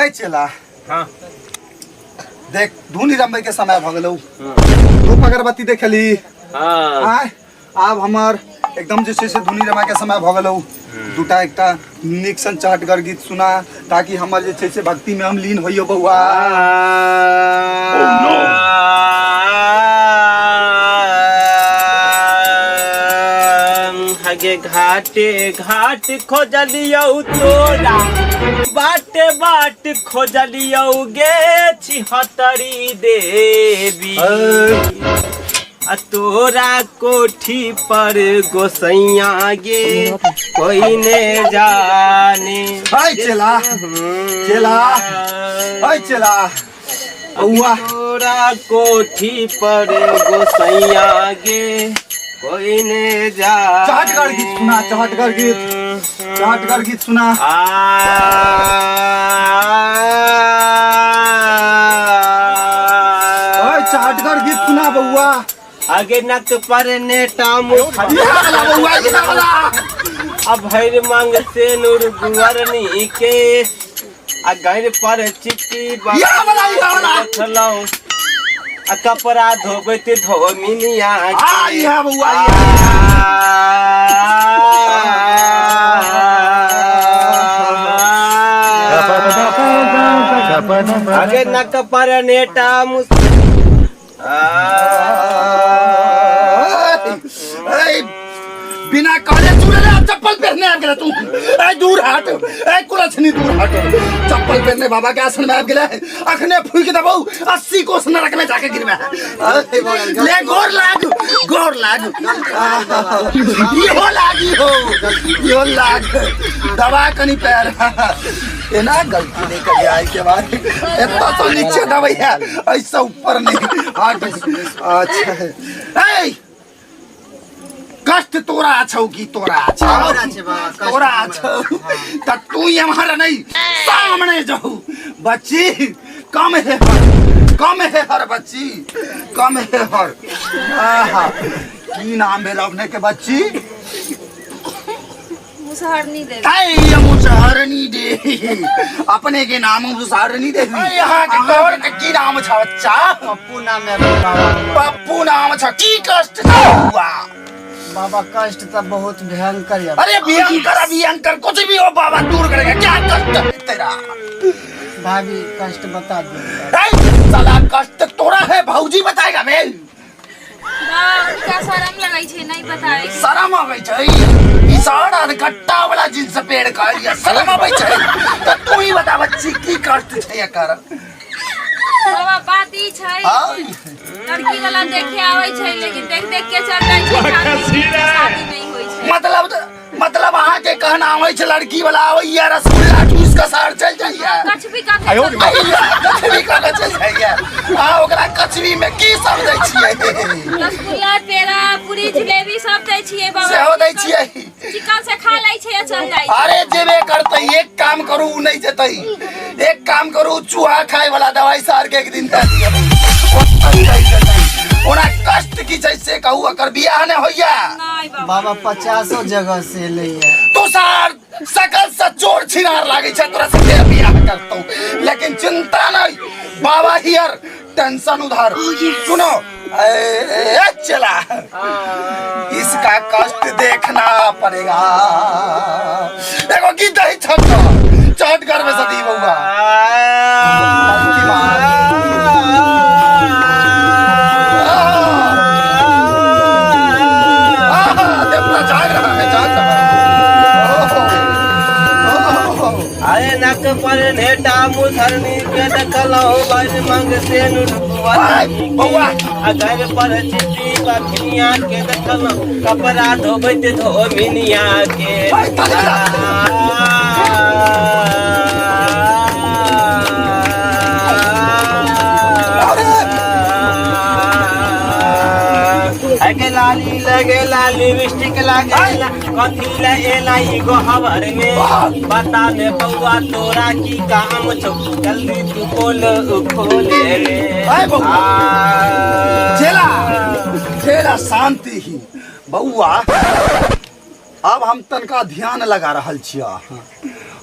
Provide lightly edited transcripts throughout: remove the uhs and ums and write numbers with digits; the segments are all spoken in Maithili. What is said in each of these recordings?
ऐ चेला। हाँ। देख धुनी रमबै के समय भऽ गेलौ। धूप अगरबत्ती देखली। हाँ। आय आब हमर एकदम जे छै से धुनी रमाय के समय भऽ गेलौ। दूटा एकटा नीक सन चहटगर गीत सुना ताकि हमर जे छै से भक्ति में हम लीन होइयो बौआ। हगे घाटे घाट खोजलियौ तोरा, बाटे बाट खोजलियौ गे छिहत्तरी देवी। आ तोरा कोठी पर गोसैया गे कोई ने जाने। हाय चेला, चेला, हाय चेला, बौआ। तोरा कोठी पर गोसैया गे कोई ने जाने। चहटगर गीत सुना, चहटगर गीत, चहटगर गीत सुना। ओए चहटगर गीत सुना बौआ। आगे नक पर नेटा मुख इहा वाला बौआ, इहा वाला। अब भैर मांग से नूर गुअरनी के आ गैर पर चिट्टी इहा वाला, इहा वाला। देखलौं आ कपड़ा धोबैत धोमिनिया आ इहा बौआ, इहा। आगे नक पर नेटा मुस ए, बिना कहले चुड़े ले चप्पल पहनने आबि गेलै तू। ए दूर हट, ए कुलछनी दूर हट। चप्पल पहनने बाबा के आसन में आबि गेलै, अखने फूकि देबौ 80 कोस नरक में जाके गिरबे। ले गोर लाग, गोर लाग, इहो लाग, इहो इहो लाग, दबा कनी पैर। एना गलती नहीं करी आई के बाद एत्ता तो नीचे दबै है, ऐसा ऊपर नहीं। हट। अच्छा ए कष्ट तोरा छौ कि तोरा छौ? हमरा छै बाबा, कष्ट तोरा हमरा छौ त तू एम्हर नहीं सामने जाऊ बच्ची। कम है हर, कम है हर बच्ची, कम है हर। आहा, की नाम भेल अपने के बच्ची? मुसहरनी देवी। ताई मुसहरनी देवी, अपने के नाम मुसहरनी देवी। यहाँ के तोर के की नाम छ बच्चा? पप्पू नाम है बाबा। पप्पू नाम छ। की कष्ट छ बौआ? बाबा कष्ट तो बहुत भयंकर है। अरे भयंकर भयंकर कुछ भी हो बाबा दूर करेगा। क्या कष्ट है तेरा? भाभी कष्ट बता दो। ऐ, साला कष्ट तोरा है भौजी बताएगा बे। बाबा हुनका शरम लगै छै नहीं बताए। शरम आबै छै? ई सारा कट्टा वाला जींस पेड़ का या शरम आबै छै? त तू ही बता बच्ची की कष्ट छै एकर। बाबा बात ई छै आय। लड़की वाला देखे आबै छै लेकिन देख देख के चल जाइ छै, शादी शादी नहीं होइ छै। मतलब अहाँ के कहना आबै छै लड़की वाला आबैया रसगुल्ला ठूस के सार चल जाइया। कछबी कथे चल जाइ छै। कछबी कथे चल जाइया। अहाँ ओकरा कछबी में की सब दै छियै? रसगुल्ला पेड़ा पूरी जिलेबी सब दै छियै बाबा। सेहो दै छियै? चिकन से खा लै छै आ चल जाइ छै। अरे जेबे करतै, एक काम करू उ नहीं जेतै, एक काम करू चूहा खाए वाला दवाई सार के एक दिन दे दियौ, ओतै चलि जेतै। ओना कष्ट की छै से कहू, एकर बियाह ने होइया? नहीं बाबा। बाबा 50 जगह से लैया। तू सार सकल से चोर छिनार लागे छै, तोरा से के बियाह करतौ। लेकिन चिंता नहीं बाबा here, tension उधर। सुनो ए, ए, चला इसका कष्ट देखना पड़ेगा। देखो की दही छट चट घर में सदी बउआ। आहा, देवता जाग रहा है, जाग रहा है। ओहो, ओहो। अरे नक पर नेटा मुसरनी के देखलौ बर मंग से आय, बौआ। अगर पर चिट्टी बखनिया के देखलौ कपड़ा धोबैत धोमिनिया के। आय, ताली बजा। अगे लाली लगे लाली लिपस्टिक लागे ला, कथी ले एला ई गोहबर में? बता ने बौआ तोरा की काम छौ, जल्दी तू बोल खोले रे। आय बौआ। चेला चेला शांति ही बौआ। अब हम तनका ध्यान लगा रहल छियै।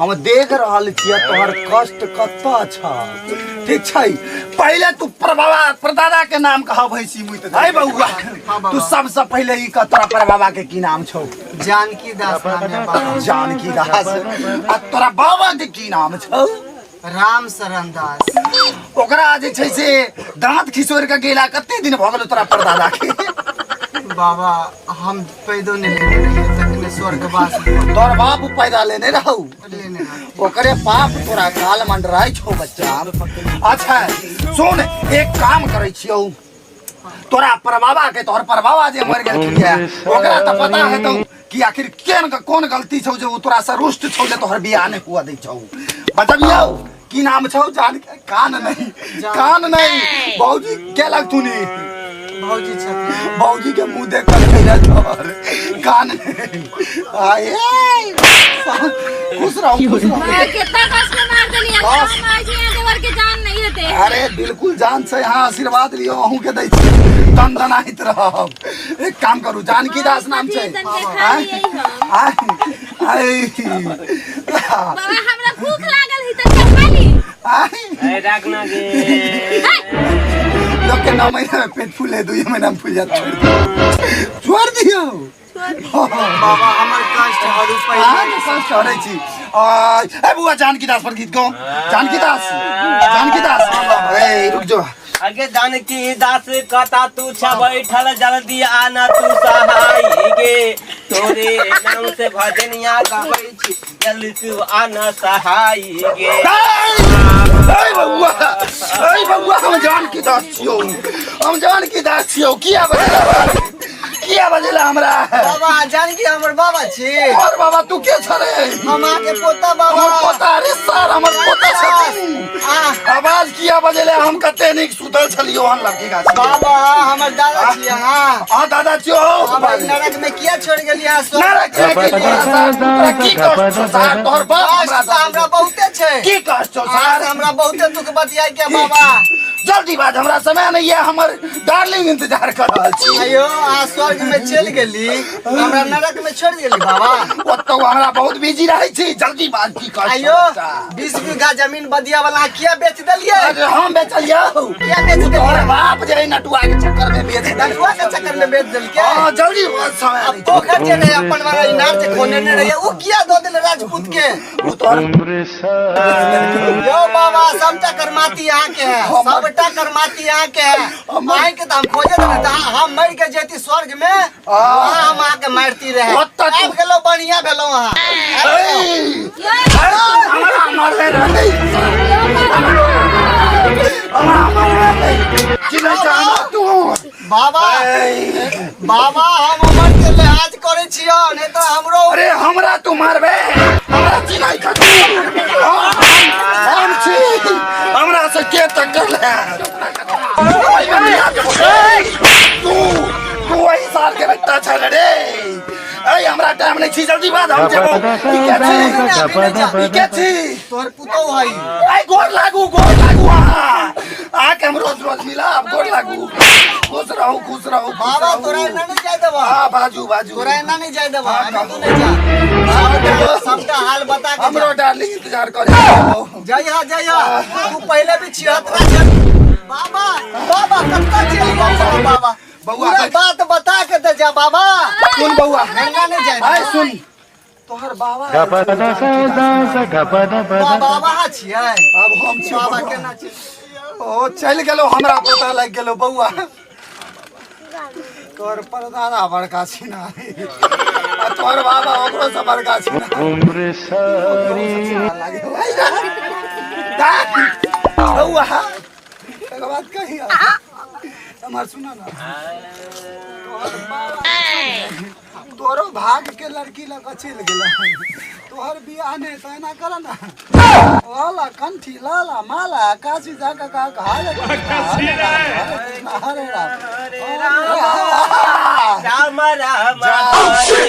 हम देख रहल छियै तोहर कष्ट कतऽ छ। ठीक छै, पहिले तू परबाबा परदादा के नाम कह भैंसी मुइत। है बौआ, तू सबसे पहिले ई कह तोरा परबाबा के की नाम छौ? जानकी दास नाम है बाबा। जानकी दास। आ तोरा बाबा के की नाम छौ? राम शरण दास। ओकरा जे छै से दांत खिसोड़ के गेला कते दिन भऽ गेल तोरा परदादा के? बाबा हम पैदो नहीं लेने रहिए तखने स्वर्गवास तोर बाप पैदा लेने रहौ, लेने रहथिन। ओकरे पाप तोरा गाल मंडराइ छौ बच्चा। अच्छा सुन, एक काम करै छियौ, तोरा परबाबा के, तोहर परबाबा जे मरि गेलखिन ये, ओकरा तऽ पता हेतौ कि आखिर केन कोन गलती छौ जे ओ तोरा से रुष्ट छौ जे तोहर बियाह नहि हुआ दै छौ। बतबियौ की नाम छौ? जान के कान नहीं, कान नहीं, भौजी के लगथुनी? भौजी छथिन। भौजी के मुंह देख कर कहिया तोहर कान नहीं। आए खुश रहो, खुश रहो। माँ, कितना कष्ट में मार देली। बस। हम आज यहाँ देवर के जान नहीं हेते। अरे बिल्कुल जान से यहाँ आशीर्वाद लियो, अहूँ के दै छी, दनदनाइत रहब। एक काम करू, जानकी दास नाम छै। तन के खा लियै हम। आय आय बाबा हमरा भूख लागल है, तन के खा ली। आय ए राख ना गे। लोग के 9 महीना में पेट फूले, 2 महीना में फूल जात। छोड़ दियौ, छोड़ दियौ। बाबा हमर कष्ट हरू पहिले। अहाँके कष्ट हरै छी। आय, ए बुआ, जानकी दास पर गीत गाओ। जानकी दास, जानकी दास, ए रुक जो। आगे जानकी दास कता तू छ बैठल, जल्दी आना तू सहाय गे, तोरे नाम से भजनिया गाबै छी, जल्दी तू आना सहाय गे। ए बउआ, ए बउआ, हम जानकी दास छियौ, हम जानकी दास छियौ। किया बजेला, किया बजेला हमरा? बाबा जानकी हमर बाबा छी। और बाबा तू के छ रे? हम अहाँके पोता बाबा। हमर पोता? अरे सर, हमर पोता छथिन। आ, आवाज किया बजेले? हम कते नीक सुतल छलियो हन लड़की गाछ। बाबा हमर दादा छी अहाँ। हाँ दादा छियो। हमरा नरक में किया छोड़ गेलियै अहाँ? स्वर्ग नरक में की तोरा सार, तोरा की कष्ट छौ सार? तोहर बाप कष्ट हमरा तऽ हमरा बहुते छै। की कष्ट छौ अहाँ सार? से हमरा बहुते दुख बतियाइ के बाबा। जल्दी बाज, हमरा समय नहीं है, हमर डार्लिंग इंतजार कर रहल छी। अयो अहाँ स्वर्ग में चलि गेली, हमरा नरक में छोड़ गेली बाबा। ओतौ हमरा बहुत बिजी रहै छी, जल्दी बाज की कष्ट छौ अयो बच्चा? 20 बीघा जमीन बदिया वाला किया बेच देलियै? अरे हम बेचलियौ? किया बेच तोहर देलियै? बाप जे है नटुआ के चक्कर में बेच देलकै। नटुआ के चक्कर में बेच देलकै? हाँ, जल्दी बाज, समय आ नहीं। पोखर जे रहे अपन वाला इनार जे खोनेने रहियै ओ किया दऽ देले राजपूत के? ओ तोहर यो बाबा सबटा करमाती अहाँ के है, सबटा करमाती अहाँ के है। अहाँ के तऽ हम खोजे देबै तऽ हम मरि के जैती स्वर्ग में, वहाँ हम अहाँ के मारती रहे। ओतऽ तू- आबि गेलहुँ, बढ़िया भेलहुँ अहाँ। ए, हमरा मारले रहै, हमरा मारले रहै। चिन्है छ हमरा तू? बाबा, ए, बाबा हम उमर के लिहाज करै छियौ, नहीं तऽ हमरो। अरे हमरा तू मारबे? हमरा चिन्है छ तू? हम छी, हमरा से के टक्कर ले तू? तू वही साल के बेटा छ रे। ए हमरा टाइम नहीं छी, जल्दी बाज, हम जेबो। ई के छी? ई के छी? तोहर पुतहु है। आई गोर लागू, गोर लागू। अहाँ आके हम रोज रोज मिलब, गोर लागू, खुश रहू, खुश रहू, खुश बाबा रहू। तोरा एना नहीं जाय देबा। हाँ बाजू, बाजू। तोरा एना नहीं जाय देबा। हाँ, अभी तू नहीं जा, सबटा सबटा हाल बता के हमरो जा। डार्लिंग इंतजार करे। जइहा, जइहा, तू पहले भी 76 छल। बाबा, बाबा कत्ता चलि गेल छल बाबा? बौआ, पूरा बैठ। बात बता के दे जा बाबा। सुन बौआ, गंगा नहीं जाय। आय सुन, तोहर बाबा बाबा छियै? अब हम छी बाबा। बौआ। केना छियै? ओ चलि गेलो, हमरा पता लागि गेलो बौआ, तोहर परदादा बड़का छिना आ तोहर बाबा ओकरो से बड़का छिना बौआ। एगो बात कहिया हमर सुन ना, तोहर बाबा तोरो भाग के लड़की लऽ कऽ चलि गेलै, तोहर बियाह नहि तऽ एना कर ना, लाला कंठी लाला माला काशी जा कऽ कह हरे कृष्णा, हरे राम, हरे कृष्णा, हरे राम, हरे राम। राम राम जाओ। हरे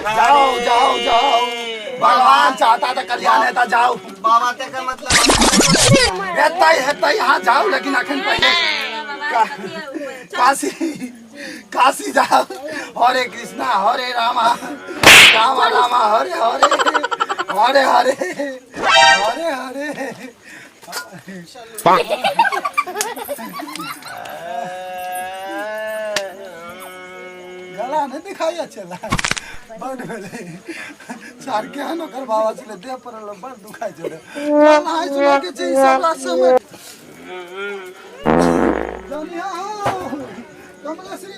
जाओ, जाओ, जाओ, भगवान चाहता तो कल्याण हेता, जाओ। बाबा तेकर मतलब हेतै, हेतै, यहाँ जाओ, लेकिन अखन पहिले काशी, काशी जाओ। हरे कृष्णा हरे रामा रामा रामा हरे हरे, अरे अरे अरे अरे गला नहीं दिखाई चला बड भेलै चार केहन ओकर बाबा छलै देह पर बड़ दुखाइ छलै नहाय सुना के छै ई सब रास्ता में जनिया कमलेश्वरी।